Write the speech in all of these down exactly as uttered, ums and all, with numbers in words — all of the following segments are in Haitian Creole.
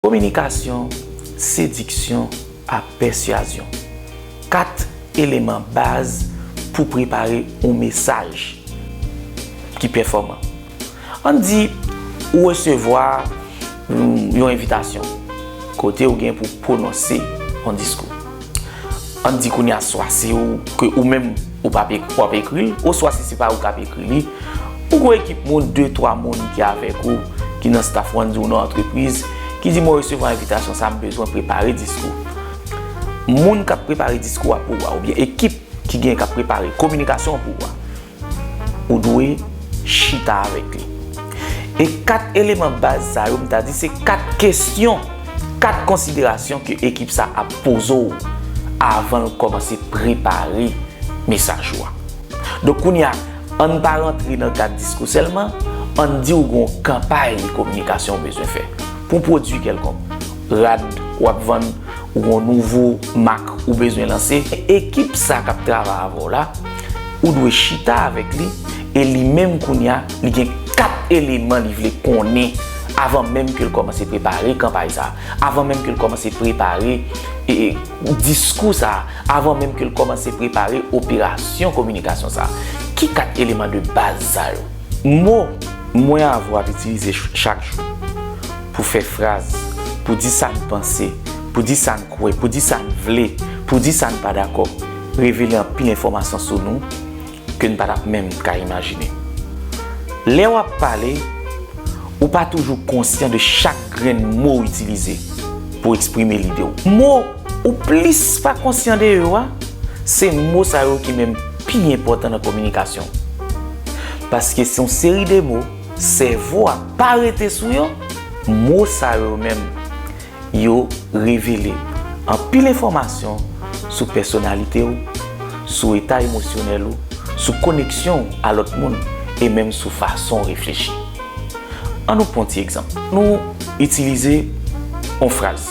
Kominikasyon, sediksyon ak pèsyazyon. Kat eleman baz pou prepare yon mesaj ki pèfòman. Ann di ou resevwa, mm, yon envitasyon kote ou gen pou pwononse yon diskou. Ann di kounye a swa se ou, ke ou menm ou p ap ek-, w ap ekri l, oswa si se pa ou k ap ekri li, ou gen yon ekip moun, de, twa moun ki avèk ou, ki nan staff ou, ann di w nan antrepriz, ki di, "Mwen resevwa envitasyon sa, m bezwen prepare diskou." Moun k ap prepare diskou a pou ou a, oubyen ekip ki gen k ap prepare kominikasyon an pou ou a, ou dwe chita avèk li. E kat eleman baz sa yo, m ta di se kat kesyon, kat konsiderasyon ke ekip sa ap poze w avan l kòmanse prepare mesaj ou a. Donk, kounye a, ann pa rantre nan kad diskou sèlman, ann di w gen yon kanpay kominikasyon ou bezwen fè pou yon pwodui kèlkonk. Rad w ap vann, ou gen yon nouvo mak ou bezwen lanse. Ekip sa k ap travay avè w la, ou dwe chita avèk li, e li menm kounye a, li gen kat eleman li vle konnen avan menm ke l kòmanse prepare kanpay sa, avan menm ke l kòmanse prepare, e, e, diskou sa, avan menm ke l kòmanse prepare operasyon kominikasyon sa. Ki kat eleman de baz sa yo? Mo mwen avè w ap itilize ch-, chak jou pou fè fraz, pou di sa n panse, pou di sa n kwè, pou di sa n vle, pou di sa n pa dakò, revele anpil enfòmasyon sou nou ke n pa t ap menm ka imajine. Lè w ap pale, ou pa toujou konsyan de chak grenn mo w itilize pou w eksprime lide w. Mo ou plis pa konsyan de yo a, se mo sa yo ki menm pi enpòtan nan kominikasyon. Paske se yon seri de mo, sèvo a pa rete sou yo, mo sa yo menm, yo revele anpil enfòmasyon sou pèsonalite w, sou eta emosyonèl ou, sou koneksyon w a lòt moun, e menm sou fason w reflechi. Ann nou pran yon ti egzanp. Nou itilize yon fraz.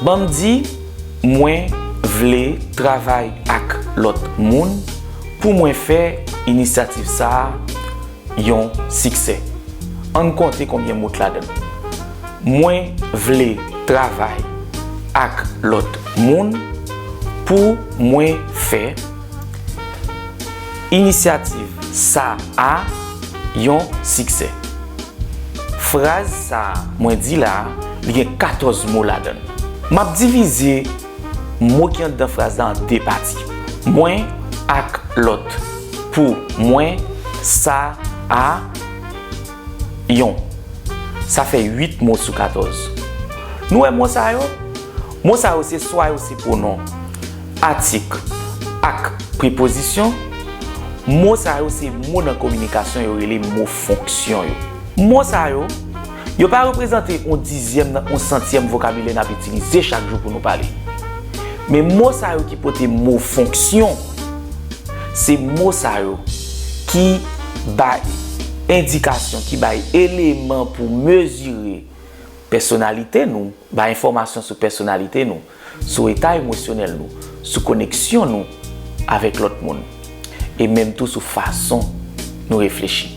Ban m di, mwen vle travay ak lòt moun pou mwen fè inisyativ sa a yon siksè. Ann konte konbyen mo k ladan l. Mwen vle travay ak lòt moun pou mwen fè inisyativ sa a yon siksè. Fraz sa a mwen di la a, li gen katòz mo ladan l. M ap divize mo ki anndan fraz la an de pati. Mwen ak lòt. Pou mwen, sa, a, yon. Sa fè uit mo sou katòz. Nou wè mo sa yo? Mo sa yo se swa yo se pwonon, atik ak prepozisyon. Mo sa yo se mo nan kominikasyon yo rele mo fonksyon yo. Mo sa yo, yo pa reprezante yon dizyèm nan yon santyèm vokabilè n ap itilize chak jou pou nou pale. Men mo sa yo ki pote mo fonksyon, se mo sa yo ki bay endikasyon, ki bay eleman pou mezire pèsonalite nou, bay enfòmasyon sou pèsonalite nou, sou eta emosyonèl nou, sou koneksyon nou avèk lòt moun, e menm tou sou fason nou reflechi.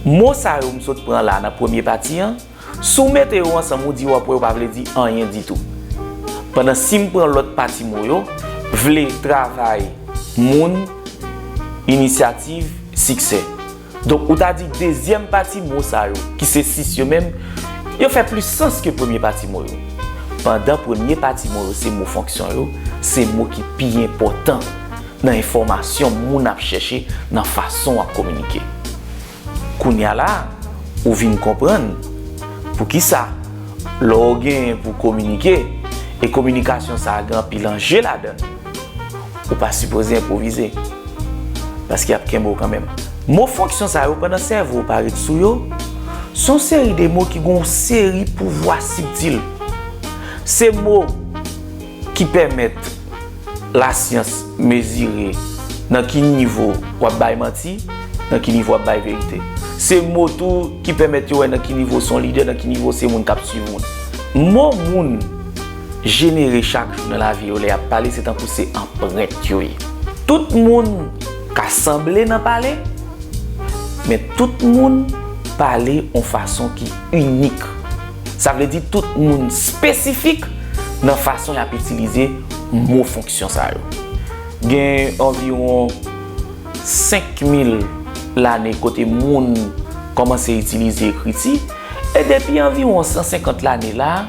Mo sa yo m sot pran la nan premye pati an, si w mete yo ansanm, ou di w ap wè yo pa vle di anyen ditou. Pandan si m pran lòt pati mo yo, vle, travay, moun, inisyativ, siksè. Donk, ou ta di dezyèm pati mo sa yo, ki se sis yo menm, yo fè plis sans ke premye pati mo yo. Pandan premye pati mo yo se mo fonksyon yo, se mo ki pi enpòtan nan enfòmasyon moun ap chèche, nan fason w ap kominike. Kounye a la, ou vin konprann poukisa lè w genyen pou w kominike, e kominikasyon sa a gen anpil anje ladan l, ou pa sipoze enpwovize, paske y ap kenbe w kanmenm. Mo fonksyon sa yo, pandan sèvo w pa ret sou yo, se yon seri de mo ki gen yon seri pouvwa sibtil. Se mo ki pèmèt lasyans mezire nan ki nivo w ap bay manti, nan ki nivo w ap bay verite. Se mo tou ki pèmèt yo wè nan ki nivo w se yon lidè, nan ki nivo w se moun k ap swiv moun. Mo moun jenere chak jou nan lavi yo lè y ap pale, se tankou se anprent yo ye. Tout moun ka sanble nan pale, men tout moun pale yon fason ki inik. Sa vle di tout moun espesifik nan fason y ap itilize mo fonksyon sa yo. Gen anviwon senk mil lane kote moun kòmanse itilize ekriti, e depi anviwon san senkant lane la,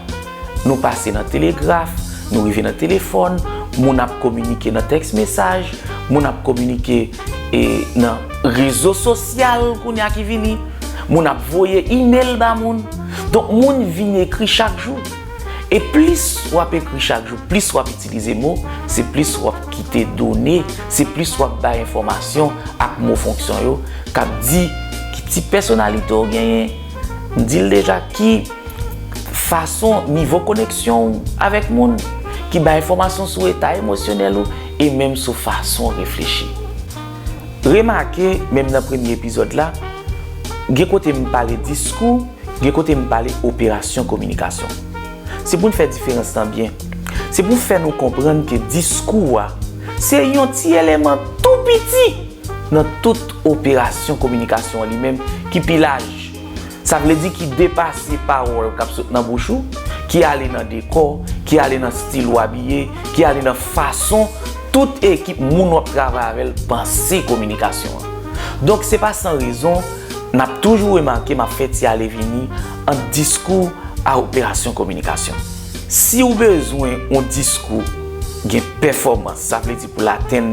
nou pase nan telegraf, nou rive nan telefòn, moun ap kominike nan tèks mesaj, moun ap kominike e nan rezo sosyal kounye a ki vini, moun ap voye imèl ba moun. Donk, moun vin ekri chak jou. E plis w ap ekri chak jou, plis w ap itilize mo, se plis w ap kite done, se plis w ap bay enfòmasyon ak mo fonksyon yo k ap di ki tip pèsonalite w genyen, m di l deja, ki fason, nivo koneksyon w avèk moun, ki bay enfòmasyon sou eta emosyonèl ou e menm sou fason w reflechi. Remake, menm nan premye epizòd la, gen kote m pale diskou, gen kote m pale operasyon kominikasyon. Se pou n fè diferans lan byen. Se pou fè nou konprann ke diskou a, se yon ti eleman tou piti nan tout operasyon kominikasyon an li menm ki pi laj. Sa vle di ki depase pawòl k ap sot nan bouch ou, ki ale nan dekò, ki ale nan estil ou abiye, ki ale nan fason tout ekip moun w ap travay avè l panse kominikasyon an. Donk, se pa san rezon, n ap toujou remake m ap fè ti ale vini ant diskou a operasyon kominikasyon. Si w bezwen yon diskou gen pèfòmans, sa vle di pou l atenn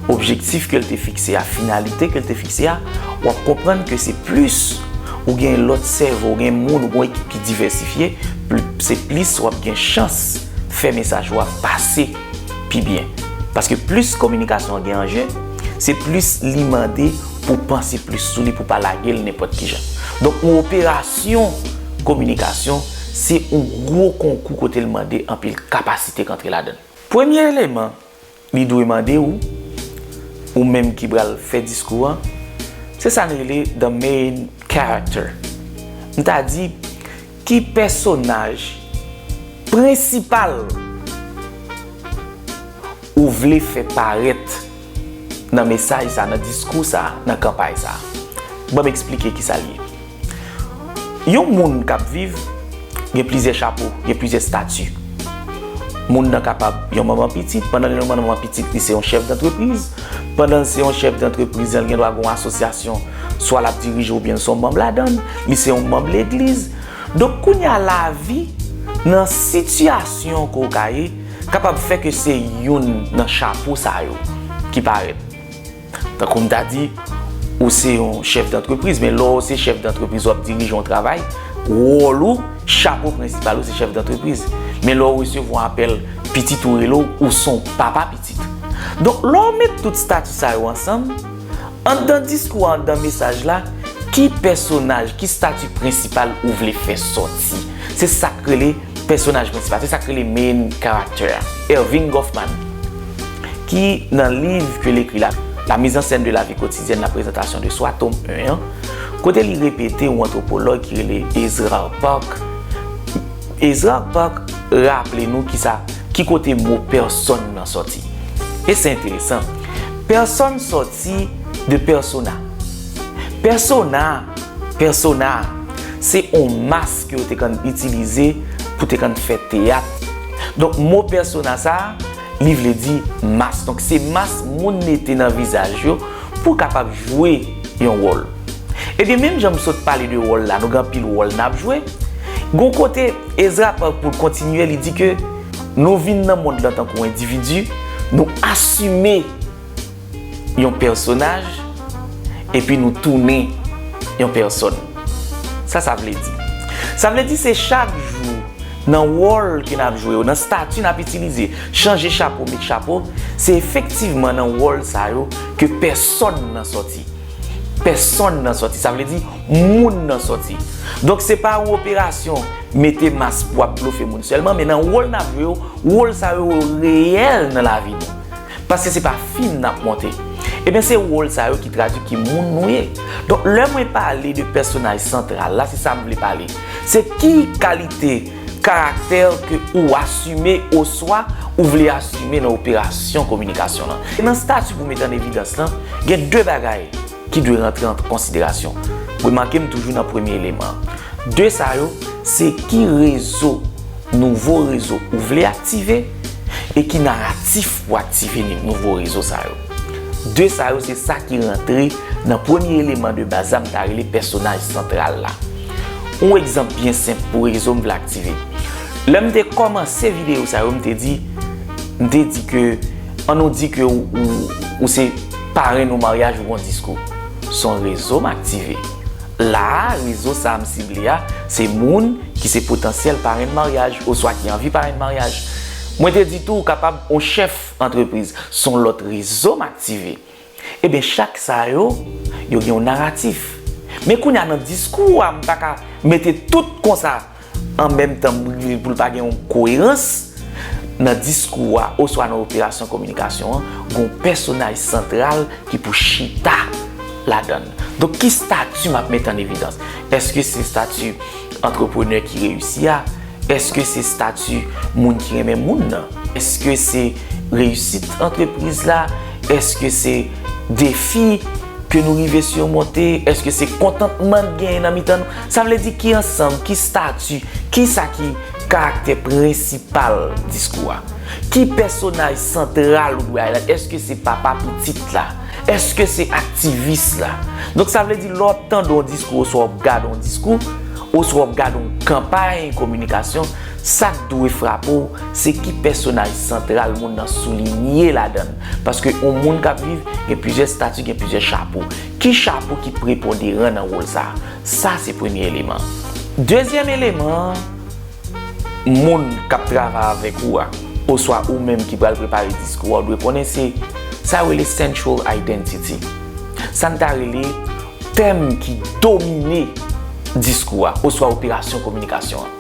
objektif ke l te fikse a, finalite ke l te fikse a, w ap konprann ke se plis ou gen lòt sèvo, ou gen moun, ou gen yon ekip ki divèsifye, pli- se plis w ap gen chans fè mesaj ou a pase pi byen. Paske plis kominikasyon an gen anje, se plis li mande pou w panse plis sou li, pou w pa lage l nenpòt ki jan. Donk, yon operasyon kominikasyon, se yon gwo konkou kote l mande anpil kapasite k antre ladan l. Premye eleman li dwe mande w, ou menm ki pral fè diskou an, se sa n rele the main character. M ta di, ki pèsonaj prensipal ou vle fè parèt nan mesaj sa, nan diskou sa, nan kanpay sa? Ban m eksplike ki sa l ye. Yon moun k ap viv gen plizyè chapo, gen plizyè estati. Moun nan kapab yon manman pitit, pandan l yon manman pitit, li se yon chèf dantrepriz. Pandan l se yon chèf dantrepriz, li gendwa gen yon asosyasyon, swa l ap dirije oubyen l se yon manm ladan l, li se yon manm legliz. Donk, kounye a, lavi, nan sitiyasyon ke w ka ye, kapab fè ke se youn nan chapo sa yo ki parèt. Tankou m ta di, ou se yon chèf dantrepriz, men lè w se chèf dantrepriz, w ap dirije yon travay, wòl ou, chapo prensipal ou se chèf dantrepriz. Men lè w resevwa apèl, pitit ou rele w, ou se yon papa pitit. Donk, lè w met tout estati sa yo ansanm, anndan diskou a, anndan mesaj la, ki pèsonaj, ki estati prensipal ou vle fè sòti? Se sa k rele pèsonaj prensipal, se sa k rele main character a. Erving Goffman, ki nan liv ke l ekri la, La mise en scène de la vie quotidienne, la présentation de soi, tòm en an, kote li repete yon antwopològ ki rele Ezra Park. Ezra Park raple nou kisa, ki kote mo pèsòn nan sòti. E se enteresan. Pèsòn sòti de persona. Persona, persona, se yon mas ke yo te konn itilize pou te konn fè teyat. Donk, mo persona sa a, li vle di mas. Donk, se mas moun mete nan vizaj yo pou kapab jwe yon wòl. Ebyen, menm jan m sot pale de wòl la, nou gen anpil wòl n ap jwe. Gon kote, Ezra Park, pou l kontinye, li di ke nou vin nan mond lan tankou endividi, nou asime yon pèsonaj, epi nou tounen yon pèsòn. Sa sa vle di? Sa vle di se chak jou nan wòl ke n ap jwe yo, nan estati n ap itilize, chanje chapo, met chapo, se efektivman nan wòl sa yo ke pèsòn nan sòti. Pèsòn nan sòti, sa vle di moun nan sòti. Donk, se pa yon operasyon mete mas pou ap blofe moun sèlman, men nan wòl n ap jwe yo, wòl sa yo reyèl nan lavi nou. Paske se pa fim n ap monte. Ebyen, se wòl sa yo ki tradui ki moun nou ye. Donk, lè mwen pale de pèsonaj santral la, se sa m vle pale. Se ki kalite karaktè ke ou asime oswa ou vle asime nan operasyon kominikasyon lan. Nan estati pou mete an evidans lan, gen de bagay ki dwe rantre an konsiderasyon. Remake m toujou nan premye eleman an. De sa yo, se ki rezo, nouvo rezo ou vle aktive e ki naratif pou aktive ni- nouvo rezo sa yo. De sa yo, se sa ki rantre nan premye eleman de baz la m ta rele pèsonaj santral la. Yon egzanp byen senp pou rezo m vle aktive. Lè m te kòmanse videyo sa yo, m te di, m te di ke, ann nou di ke ou, ou, ou se parenn ou maryaj ou gon diskou. Se yon rezo m aktive. La a, rezo sa a m sible a, se moun ki se potansyèl parenn maryaj oswa ki anvi parenn maryaj. Mwen te di tou, ou kapab yon chèf antrepriz, se yon lòt rezo m aktive. Ebyen, chak sa yo, yo gen yon naratif. Men kounye a nan diskou a, m pa ka mete tout konsa an menm tan pou l pa gen yon koerans. Nan diskou a oswa nan operasyon kominikasyon an, gen yon pèsonaj santral ki pou chita ladan l. Donk, ki stati m ap mete an evidans? Èske se stati antreprenè ki reyisi a? Èske se stati moun ki renmen moun nan? Èske se reyisit antrepriz la? Èske se defi ke nou rive simonte? Èske se kontantman k genyen nan mitan nou? Sa vle di ki ansanm, ki stati, ki sa ki karaktè prensipal diskou a? Ki pèsonaj santral ou dwe al la? Èske se papa pitit la? Èske se aktivis la? Donk, sa vle di lè w ap tande yon diskou oswa w ap gade yon diskou, oswa w ap gade yon kanpay kominikasyon, sa k dwe frape w, se ki pèsonaj santral moun nan soulinye ladan l. Paske yon moun k ap viv, gen plizyè stati, gen plizyè chapo. Ki chapo ki preponderan nan wòl sa a? Sa se premye eleman. Dezyèm eleman an, moun k ap travay avèk ou a, oswa ou menm ki pral prepare diskou a, ou dwe konnen se sa yo rele central identity. Sa n ta rele tèm ki domine diskou a oswa operasyon kominikasyon an.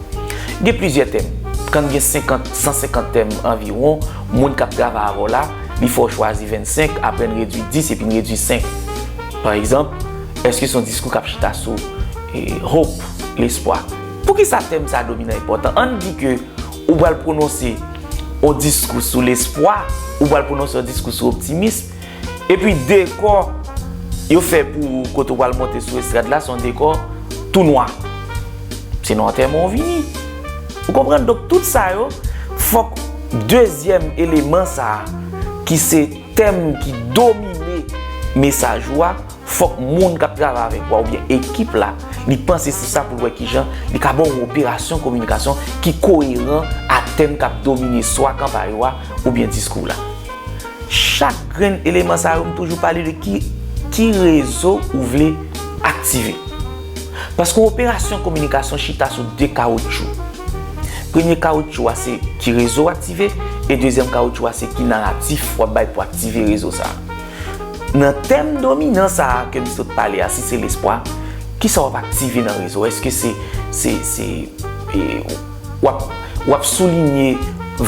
Gen plizyè tèm. Kan gen senkant, san senkant tèm anviwon, moun k ap travay avè w la, li fè w chwazi vennsenk, apre n redui dis epi n redui senk. Pa egzanp, èske se yon diskou k ap chita sou, e, hope, lespwa? Poukisa tèm sa a dominan enpòtan? Ann di ke ou pral pwononse yon diskou sou lespwa, ou pral pwononse yon diskou sou optimism, epi dekò yo fè pou ou kote w pral monte sou estrad la, se yon dekò tou nwa. Se nan yon tèm ou vini. Ou konprann? Donk, tout sa yo, fòk dezyèm eleman sa a, ki se tèm ki domine mesaj ou a, fòk moun k ap travay avèk ou a oubyen ekip la, li panse sou sa pou l wè kijan li ka ba w yon operasyon kominikasyon ki koyeran ak tèm k ap domine swa kanpay ou a oubyen diskou w la. Chak grenn eleman sa yo, m toujou pale de ki, ki rezo ou vle aktive. Paske yon operasyon kominikasyon chita sou de kawoutchou. Premye kawoutchou a se ki rezo w aktive, e dezyèm kawoutchou a se ki naratif w ap bay pou aktive rezo sa a. Nan tèm dominan sa a ke m sot pale a, si se lespwa, kisa w ap aktive nan rezo? Èske se, se, se, e, w ap, w ap soulinye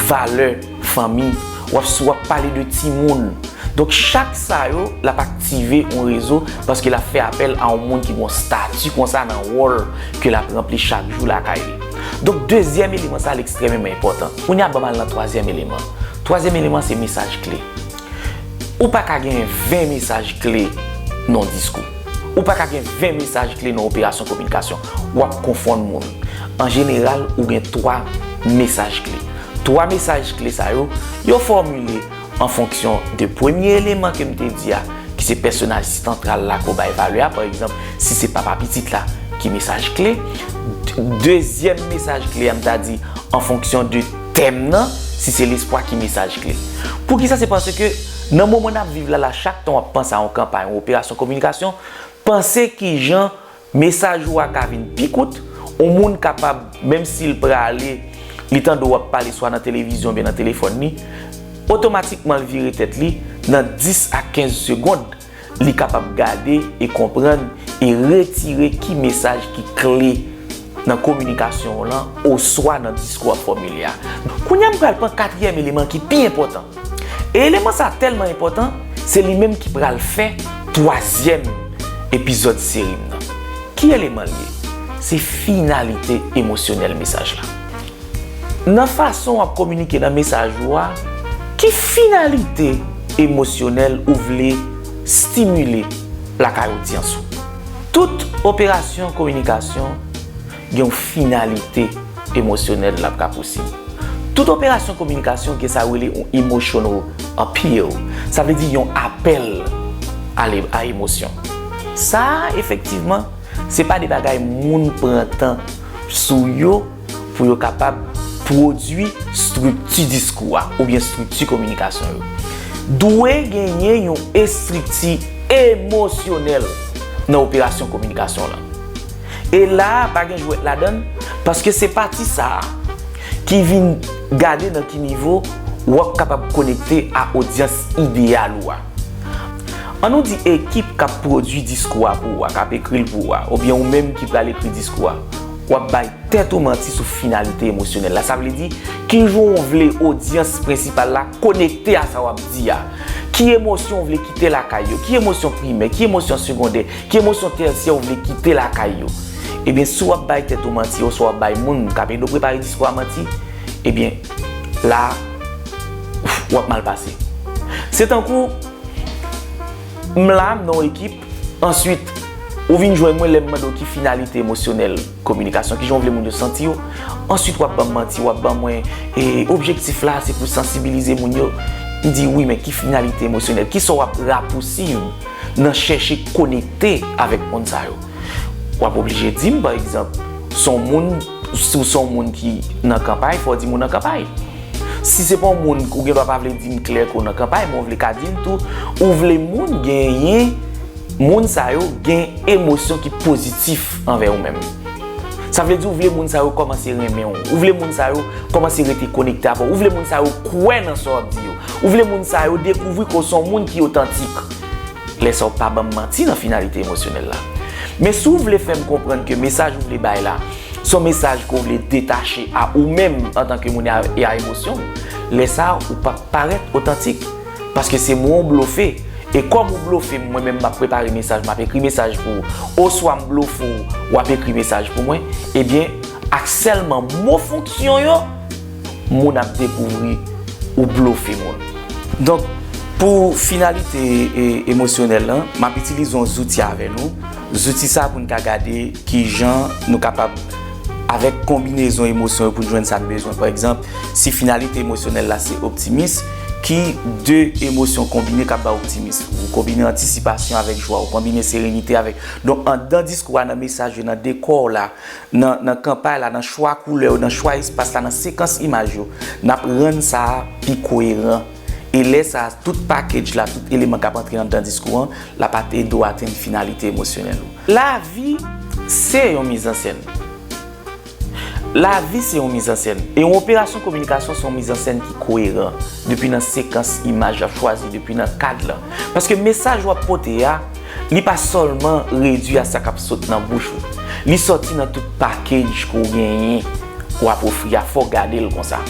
valè fanmi, w ap, w ap pale de timoun? Donk, chak sa yo, l ap aktive yon rezo paske l ap fè apèl a yon moun ki gen yon stati konsa nan wòl ke l ap ranpli chak jou lakay li. Donk, dezyèm eleman sa a, l ekstrèmeman enpòtan. Kounye a, ban m al nan twazyèm eleman. Twazyèm eleman, se mesaj kle. Ou pa ka gen ven mesaj kle nan yon diskou. Ou pa ka gen ven mesaj kle nan yon operasyon kominikasyon. W ap konfonn moun. An jeneral, ou gen twa mesaj kle. Twa mesaj kle sa yo, yo fòmile an fonksyon de premye eleman ke m te di a, ki se pèsonaj santral la ke w bay valè a. Pa egzanp, si se papa pitit la, ki mesaj kle? Dezyèm mesaj kle a, m ta di, an fonksyon de tèm nan, si se lespwa, ki mesaj kle? Poukisa? Se paske nan moman n ap viv la, la, chak tan w ap panse a yon kanpay, yon operasyon kominikasyon, panse kijan mesaj ou a ka vin pi kout. Yon moun kapab, menm si l prale, li tande w ap pale swa nan televizyon oubyen nan telefòn li, otomatikman l vire tèt li, nan dis a kenz segonn, li kapab gade e konprann e retire ki mesaj ki kle nan kominikasyon w lan oswa nan diskou w ap fòmile a. Kounye a, m pral pran katriyèm eleman ki pi enpòtan. E eleman sa a tèlman enpòtan, se li menm ki pral fè twazyèm epizòd seri m nan. Ki eleman l ye? Se finalite emosyonèl mesaj la. Nan fason w ap kominike nan mesaj ou a, ki finalite emosyonèl ou vle stimile lakay odyans ou? Tout operasyon kominikasyon gen yon finalite emosyonèl l ap ka pousib. Tout operasyon kominikasyon gen sa yo rele yon emotional appeal. Sa vle di yon apèl a le- a emosyon. Sa a, efektivman, se pa de bagay moun pran tan sou yo pou yo kapab pwodui estrikti diskou a oubyen estrikti kominikasyon yo. Dwe genyen yon estrikti emosyonèl nan operasyon kominikasyon lan. E la a, pa gen jwèt ladan l, paske se pati sa a ki vin gade nan ki nivo w ap kapab konekte a odyans ideyal ou a. An nou di ekip k ap pwodui diskou a pou ou a, k ap ekri l pou ou a, oubyen ou menm ki pral ekri diskou a, w ap bay tèt ou manti sou finalite emosyonèl la. Sa vle di, ki jan w vle odyans prensipal la konekte a sa w ap di a. Ki emosyon w vle kite lakay yo? Ki emosyon primè? Ki emosyon segondè? Ki emosyon tèsyè w vle kite lakay yo? Ebyen, si w ap bay tèt ou manti, oswa w ap bay moun k ap ede w prepare diskou a manti, ebyen, la, w ap mal pase. Se tankou, m la, m nan yon ekip, answit, ou vin jwenn mwen lè m mande w ki finalite emosyonèl kominikasyon, ki jan w vle moun yo santi yo, answit w ap ban m manti, w ap ban mwen, e, objektif la, se pou sansibilize moun yo. M di, wi, men ki finalite emosyonèl? Kisa w ap rapousiv nan chèche konekte avèk moun sa yo? W ap oblije di m, pa egzanp, se yon moun, si w se yon moun ki nan kanpay, fò w di m ou nan kanpay. Si se pa yon moun, ou gen dwa pa vle di m klè ke w nan kanpay, men w vle ka di m tou, ou vle moun genyen, moun sa yo gen emosyon ki pozitif anvè ou menm. Sa vle di ou vle moun sa yo kòmanse renmen w. Ou vle moun sa yo kòmanse rete konekte avè w. Ou vle moun sa yo kwè nan sa w ap di yo. Ou vle moun sa yo dekouvri ke w se yon moun ki otantik. Lè sa w pa ban m manti nan finalite emosyonèl la. Men si w vle fè m konprann ke mesaj ou vle bay la, se yon mesaj ke w vle detache a ou menm antanke moun e a, e a emosyon w, lè sa a, ou p ap parèt otantik. Paske se mwen w blofe. E kòm ou blofe m, mwen menm m ap prepare mesaj, m ap ekri mesaj pou ou, oswa m blofe w, w ap ekri mesaj pou mwen, ebyen, ak sèlman mo fonksyon yo, moun ap dekouvri ou blofe moun. Donk, pou finalite, e, emosyonèl lan, m ap itilize yon zouti avè nou. Zouti sa pou n ka gade ki jan nou kapab, avèk konbinezon emosyon yo, pou n jwenn sa n bezwen. Pa egzanp, si finalite emosyonèl la se optimis, ki de emosyon konbine k ap ba w optimis? Ou konbine antisipasyon avèk jwa, ou konbine serenite avèk. Donk, anndan diskou a, nan mesaj yo, nan dekò w la, nan, nan kanpay la, nan chwa koulè yo, nan chwa espas la, nan sekans imaj yo, n ap rann sa a pi koeran. E lè sa a, tout package la, tout eleman k ap antre anndan diskou an, l ap ede w atenn finalite emosyonèl ou. Lavi se yon mizansèn. Lavi se yon mizansèn. E yon operasyon kominikasyon se yon mizansèn ki koeran. Depi nan sekans imaj w ap chwazi, depi nan kad lan. Paske mesaj w ap pote a, li pa sèlman redui a sa k ap sot nan bouch ou. Li sòti nan tout package ke w genyen, w ap ofri a, fò w gade l konsa.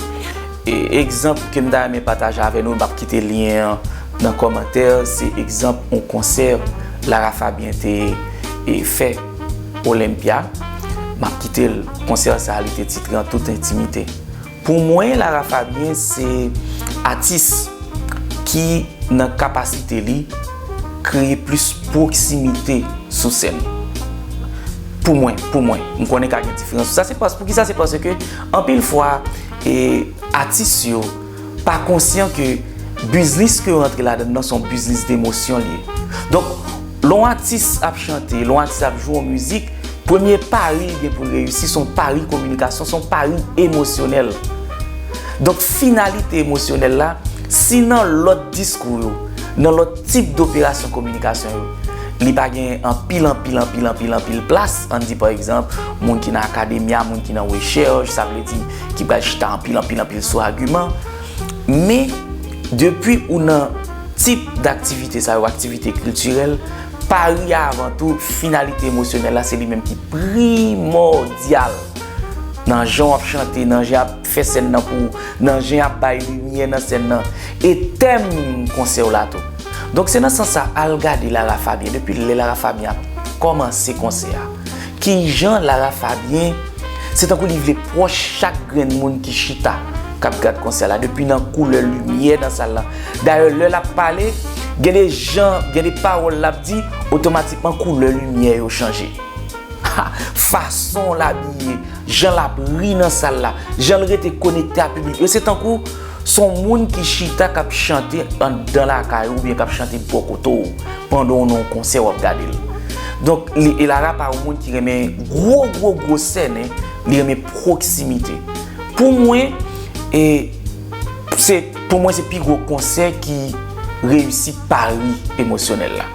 E, egzanp ke m ta renmen pataje avè nou, m ap kite lyen an nan kòmantè, se egzanp yon konsè Lara Fabien te, e, fè Olympia. M ap kite l, konsè sa a, li te titre An Tout Entimite. Pou mwen, Lara Fabien se atis ki, nan kapasite li, kreye plis pwoksimite sou sèn. Pou mwen, pou mwen, m konnen ka gen diferans. Sa se pas, poukisa? Se paske anpil fwa, e, atis yo pa konsyan ke biznis ke yo rantre ladan l nan se yon biznis de emosyon li ye. Donk, lè yon atis ap chante, lè yon atis ap jwe yon mizik, premye pari l gen pou l reyisi, se yon pari kominikasyon, se yon pari emosyonèl. Donk, finalite emosyonèl la, si nan lòt diskou yo, nan lòt tip doperasyon kominikasyon yo, li pa gen anpil, anpil, anpil, anpil, anpil plas, ann di, pa egzanp, moun ki nan akademya, moun ki nan rechèch, sa vle di, ki pral chita anpil, anpil, anpil sou agiman. Men, depi ou nan tip daktivite sa yo, aktivite kiltirèl, pari a avan tou, finalite emosyonèl la, se li menm ki primòdyal. Nan jan w ap chante, nan jan y ap fè sèn nan pou ou, nan jan y ap bay limyè nan sèn nan, e tèm konsè w la tou. Donk, se nan sans sa, al gade Lara Fabien, depi lè Lara Fabien ap kòmanse konsè a. Ki jan Lara Fabien, se tankou li vle pwòch chak grenn moun ki chita, k ap gad konsè la, depi nan koulè limyè nan sal la. Dayè, lè l ap pale, gen de jan, gen de pawòl l ap di, otomatikman koulè limyè yo chanje. Fason l abiye, jan l ap ri nan sal la, jan l rete konekte ak piblik yo, se tankou se yon moun ki chita k ap chante anndan lakay ou oubyen k ap chante bò kote w pandan w nan yon konsè w ap gade l. Donk, Elara pa yon moun ki renmen gwo gwo gwo sèn, li renmen pwoksimite. Pou mwen, e, se pou mwen se pi gwo konsè ki reyisi pari emosyonèl la.